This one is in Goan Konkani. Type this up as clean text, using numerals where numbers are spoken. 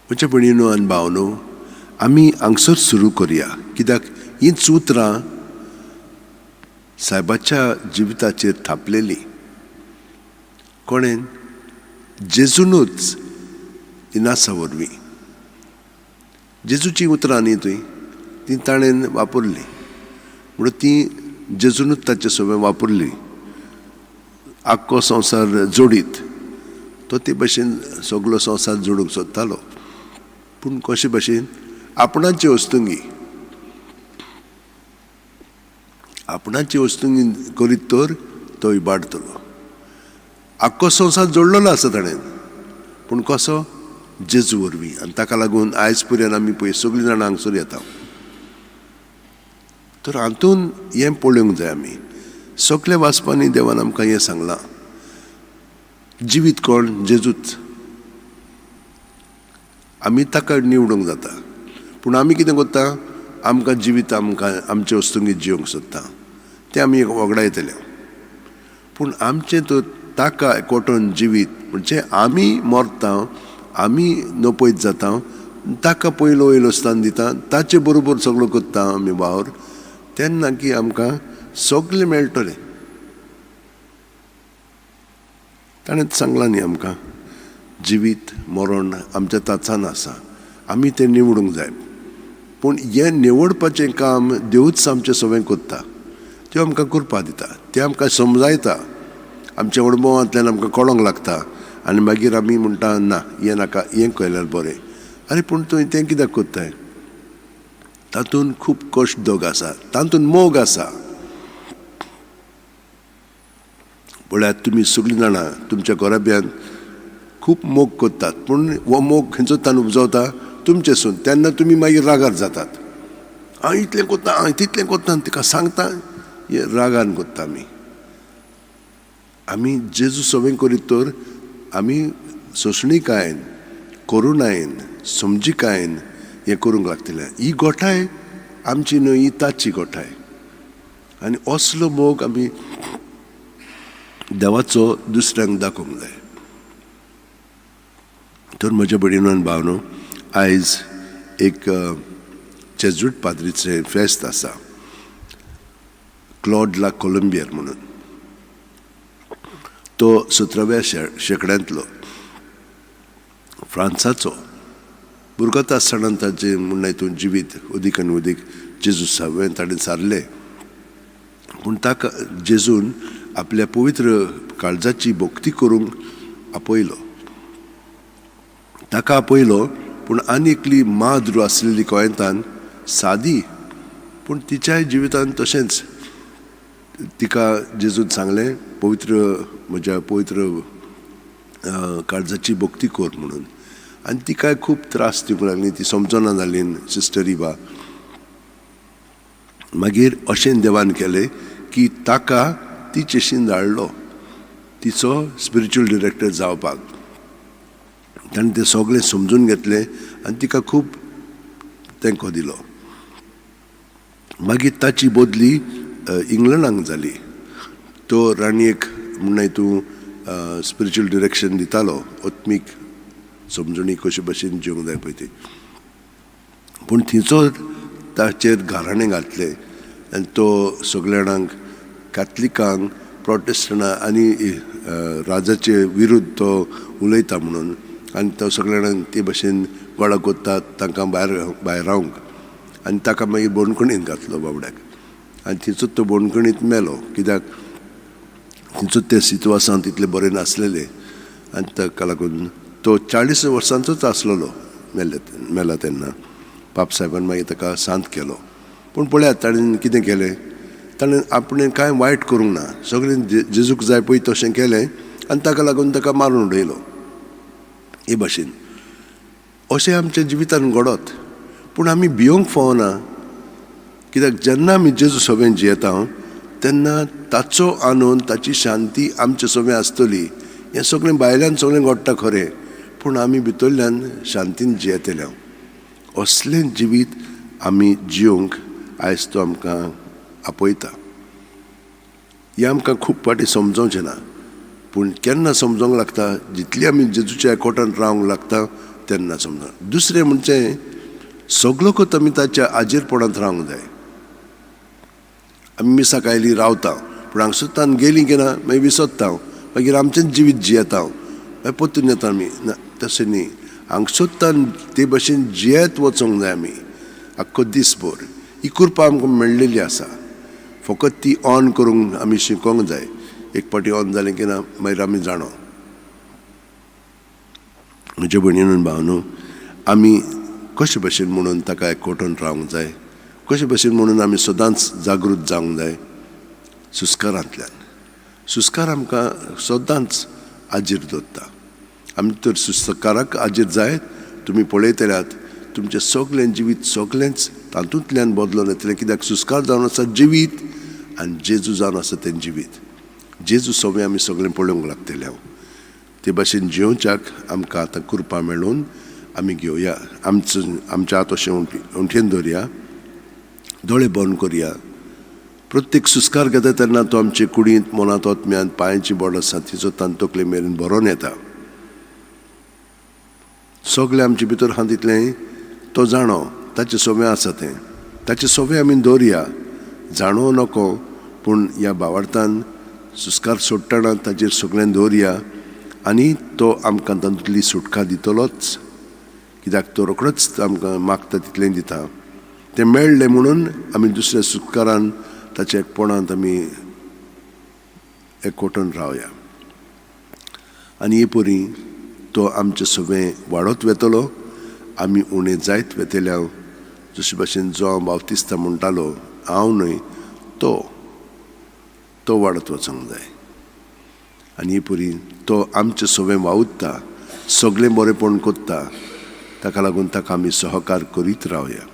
म्हज्या भयणीनो आनी भावनो, आमी हांगसर सुरू करया, कित्याक हींच उतरां सायबाच्या जिविताचेर थापलेलीं. कोणेन? जेजूनूच इनासा वरवीं. जेजूचीं उतरां न्ही थंय तीं ताणें वापरलीं, म्हणून तीं जेजूनूच ताचे सगळें वापरलीं. आख्खो संवसार जोडीत तो ते भशेन सगलो संवसार जोडूंक सोदतालो, पूण कशे भशेन? आपणाचे वस्तुंगी, आपणाची वस्तुंगी करीत तर तो इबाडतलो. आख्खो संवसार जोडलेलो आसा ताणें, पूण कसो? जेजू वरवीं. आनी ताका लागून आयज पर्यंत आमी पळय सगळीं जाणां हांगसर येता. तर हातून हें पळोवंक जाय आमी सगल्या वाचपांनी देवान आमकां हें सांगलां, जिवीत कोण? जेजूच. आमी ताका निवडूंक जाता, पूण आमी कितें करता? आमकां जिवीत आमकां आमचे वस्तुंगीत जिवंक सोदता, तें आमी वगडायतले. पूण आमचें तर ताका एकवटून जिवीत म्हणजे आमी मरता, आमी नपयत जाता, ताका पयलो वयलो स्थान दिता, ताचे बरोबर सगळो करता आमी वावर, तेन्ना की आमकां सगळें मेळटलें. ताणें सांगलां न्ही आमकां, जिवीत मरण आमच्या ताचान आसा, आमी तें निवडूंक जाय. पूण हें निवडपाचें काम देवूच आमचें सगळें करता, त्यो आमकां करपा दिता, तें आमकां समजायता, आमच्या अणभवांतल्यान आमकां कळोंक लागता. आनी मागीर आमी म्हणटा ना हें नाका, हें केल्यार बरें. आरे पूण तुवें तें कित्याक करताय? तातूंत खूब कश्ट दोग आसा, तातूंत मोग आसा. पळयात तुमी सगळीं जाणां तुमच्या घराब्यांत खूब मोग करतात, पूण हो मोग खंयचो तान उपजवता? तुमचेसून. तेन्ना तुमी मागीर रागार जातात, हांव इतलें करता, हांव तितलें करता, तिका सांगता, हें रागान करता आमी. आमी जेजू सगळें करीत तर आमी सोंसणीकायेन, करुणायेन, समजिकायेन हें करूंक लागतलें. ही गोठाय आमची न्हय, ही ताची गोठाय. आनी असलो मोग आमी देवाचो दुसऱ्यांक दाखोवंक जाय. तर म्हज्या भयणीनो आनी भावनो, आयज एक जेजूट पाद्रीचें फेस्त आसा, क्लॉड ला कोलंबियर म्हणून. तो 17व्या शेंकड्यांतलो फ्रांसाचो भुरगोच आसतना ताचें म्हणणें हितून जिवीत अदीक आनी अदीक जेजू सावें ताणें सारलें. पूण ताका जेजून आपल्या पवित्र काळजाची भक्ती करूंक आपयलो, ताका आपयलो. पूण आनी एकली माद्रू आसलेली गोंयतान, सादी, पूण तिच्याय जिवितान तशेंच तिका जेजून सांगलें पवित्र म्हज्या पवित्र काळजाची भक्ती कर म्हणून. आनी तिकाय खूब त्रास दिवंक लागली, ती समजना जाली सिस्टर इवा. मागीर अशें देवान केलें की ताका तिचेशीन धाडलो तिचो स्पिरिच्युअल डिरेक्टर जावपाक. ताणें तें सगळें समजून घेतलें आनी तिका खूब तेंको दिलो. मागीर ताची बदली इंग्लंडाक जाली. तो राणयेक म्हणून तूं स्पिरिच्युअल डिरेक्शन दितालो, आत्मीक समजणी कशे भशेन जिवंक जाय पळय ती. पूण थंयचो ताचेर घाराणें घातलें आनी तो सगल्या जाणांक, कॅथलिकांक, प्रोटेस्टंटां आनी राजाचे विरुद्ध तो उलयता म्हणून, आनी तो सगल्या जाणांक ते भशेन गोळा करता तांकां भायर रावंक. आनी ताका मागीर बंदखणींत घातलो बाबड्याक, आनी थंयचो तो बंदखणींत मेलो, कित्याक थंयचो ते सितवासांव तितलें बरें नासलेलें. आनी ताका लागून तो 40 वर्सांचोच आसलेलो मेला तेन्ना. पापसाहेबान मागीर ताका सांत केलो. पूण पळयात ताणें कितें केलें, ताणें आपणें कांय वायट करूंक ना, सगळें जेजूक जाय पळय तशें केलें आनी ताका लागून ताका मारून उडयलो. हे भाशेन अशें आमच्या जिवितान घडत, पूण आमी भियोंक फावना, कित्याक जेन्ना आमी जेजू सगळें जियेता तेन्ना ताचो आनंद, ताची शांती आमचे सगळें आसतली. हें सगळें भायल्यान सगळें घडटा खरें, पूण आमी भितरल्यान शांतीन जियेतले. असलें जिवीत आमी जिवंक आयज तो आमकां आपयता. हें आमकां खूब फावटी समजोवचें ना, पूण केन्ना समजोंक लागता, जितली आमी जेजूच्या एकवटान रावंक लागता तेन्ना समजा. दुसरें म्हणजे सगलो कोत आमी ताच्या आजेरपणांत रावंक जाय. आमी मिसाक आयली रावता, पूण हांगसर गेलीं की ना मागीर विसरता, मागीर आमचेंच जिवीत जियेता, मागीर परतून येता आमी. ना, तशें न्ही. हांगसर ते भशेन जियेत वचोंक जाय आमी आख्खो दीसभर. ही कृपा आमकां मेळ्ळेली आसा, फकत ती ऑन करूंक आमी शिकोंक जाय. एक फावटी ऑन जालें की ना मागीर आमी जाणो. म्हज्या भयणीन भावनो, आमी कशे भशेन म्हणून ताका एकवटून रावंक जाय, कशे भशेन म्हणून आमी सदांच जागृत जावंक जाय सुस्कारांतल्यान. सुस्कार आमकां सदांच आजीर दवरता. आमी तर सुस्काराक आजीर जायत तुमी पळयतल्यात, तुमचें सगळें जिवीत सगळेंच तातूंतल्यान बदलून येतलें. कित्याक सुस्कार जावन आसा जिवीत आनी जेजू जावन आसा तें जिवीत. जेजू सगळें आमी सगळें पळोवंक लागतले. हांव ते भाशेन जियोवच्याक आमकां आतां कृपा मेळून आमी घेवया. आमचो आमच्या हात अशें उंठेन दवरया, दोळे बंद करया. प्रत्येक सुस्कार घेता तेन्ना तो आमचे कुडींत, मनांत, आत्म्यांत, पांयांची बोड आसा तिचो तान तकले मेरेन भरोन येता. सगळें आमचे भितर आहा तितलें तो जाणो, ताचें सगळें आसा तें, ताचें सगळें आमी दवरया. जाणो नको, पूण ह्या भावार्थान सुस्कार सोडटना ताचेर सगळें दवरया आनी तो आमकां तातूंतली सुटका दितलोच. कित्याक तो रोखडोच आमकां मागता तितलें दिता. तें मेळ्ळें म्हणून आमी दुसऱ्या सुस्कारान ताच्या एकपणांत आमी एकवटून रावया. आनी हे परी तो आमचें सगळें वाडत वेतलो, आमी उणें जायत वेतले. हांव जशे भाशेन जो हांव बावतिस्ता म्हणटालो, हांव न्हय तो, तो वाडत वचोंक जाय. आनी हे परी तो आमचें सगळें वावुरता, सगळें बरेंपण करता. ताका लागून ताका आमी सहकार करीत रावया.